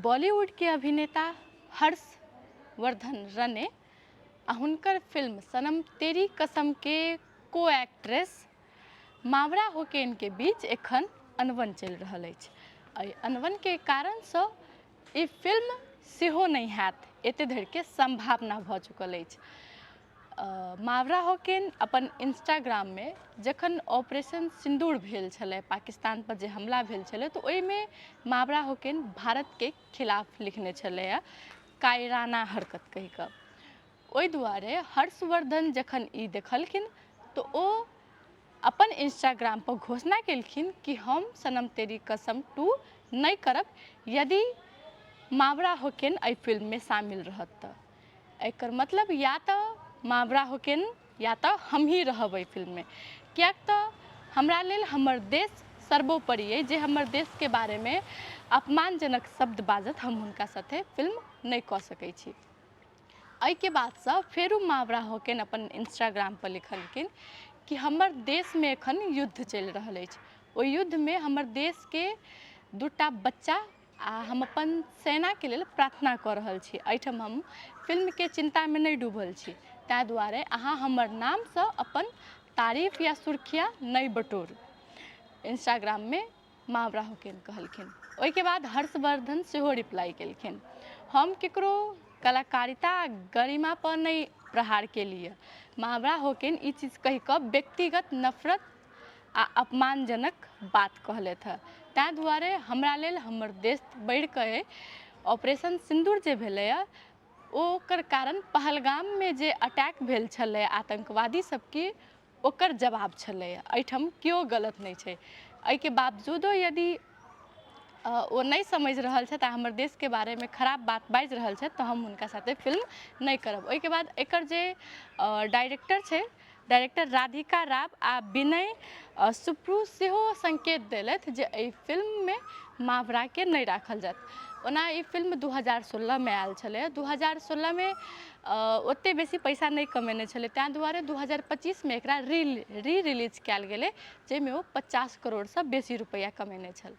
बॉलीवुडके अभिनेता हर्षवर्धन रने आ हुनकर फिल्म सनम तेरी कसमके को एक्ट्रेस मावरा होकेनके बीच एखन अनबन चलि रहल अछि। एहि अनबनके कारणसँ ई फिल्म सेहो नहि हैत, एते धरिके सम्भावना भऽ चुकल अछि। मावरा होकेन अपन इंस्टाग्राममे जखन ऑपरेशन सिन्दूर भेल छलै, पाकिस्तानपर जे हमला भेल छलै, तऽ ओहिमे मावरा होकेन भारतके खिलाफ लिखने छलैए कायराना हरकत कहि कऽ। ओहि दुआरे हर्षवर्धन जखन ई देखलखिन तऽ ओ अपन इंस्टाग्रामपर घोषणा केलखिन कि हम सनम तेरी कसम 2 नहि करब यदि मावरा होकेन एहि फिल्ममे शामिल रहत। तऽ एकर मतलब या तऽ मावरा होकेन या तऽ हमही रहब एहि फिल्ममे, किएक तऽ हमरा लेल हमर देश सर्वोपरि अइ। जे हमर देशके बारेमे अपमानजनक शब्द बाजत, हम हुनका साथे फिल्म नहि कऽ सकै छी। एहिके बादसँ फेरो मावरा होकेन अपन इंस्टाग्रामपर लिखलखिन कि हमर देशमे एखन युद्ध चलि रहल अछि, ओहि युद्धमे हमर देशके 2टा बच्चा आ हम अपन सेनाके लेल प्रार्थना कऽ रहल छी। एहिठाम हम फिल्मके चिन्तामे नहि डूबल छी, ताहि दुआरे अहाँ हमर नामसँ अपन तारीफ या सुर्खियाँ नहि बटोरू, इंस्टाग्राममे मावरा होकेन कहलखिन। ओहिके बाद हर्षवर्धन सेहो रिप्लाई केलखिन, हम ककरो कलाकारिता गरिमापर नहि प्रहार केलियै। मावरा होकेन ई चीज कहि कऽ व्यक्तिगत नफरत आ अपमानजनक बात कहलथि हँ, ताहि दुआरे हमरा लेल हमर देश बढ़िकऽ अइ। ऑपरेशन सिन्दूर जे भेलैए, ओकर कारण पहलगाममे जे अटैक भेल छलै आतङ्कवादी सबके, ओकर जवाब छलैए। एहिठाम केओ गलत नहि छै। एहिके बावजूदो यदि ओ नहि समझि रहल छथि आ हमर देशके बारेमे खराब बात बाजि रहल छथि, तऽ हम हुनका साथे फिल्म नहि करब। ओहिके बाद एकर जे डाइरेक्टर छै, डाइरेक्टर राधिका राव आ विनय सुप्रू सेहो संकेत देलथि जे एहि फिल्ममे मावराके नहि राखल जायत। ओना ई फिल्म 2016मे आयल छलै। 2016मे ओतेक बेसी पैसा नहि कमेने छलै, ताहि दुआरे 2025मे एकरा री रिलीज कयल गेलै, जाहिमे ओ 50 करोड़सँ बेसी रुपैआ कमेने छल।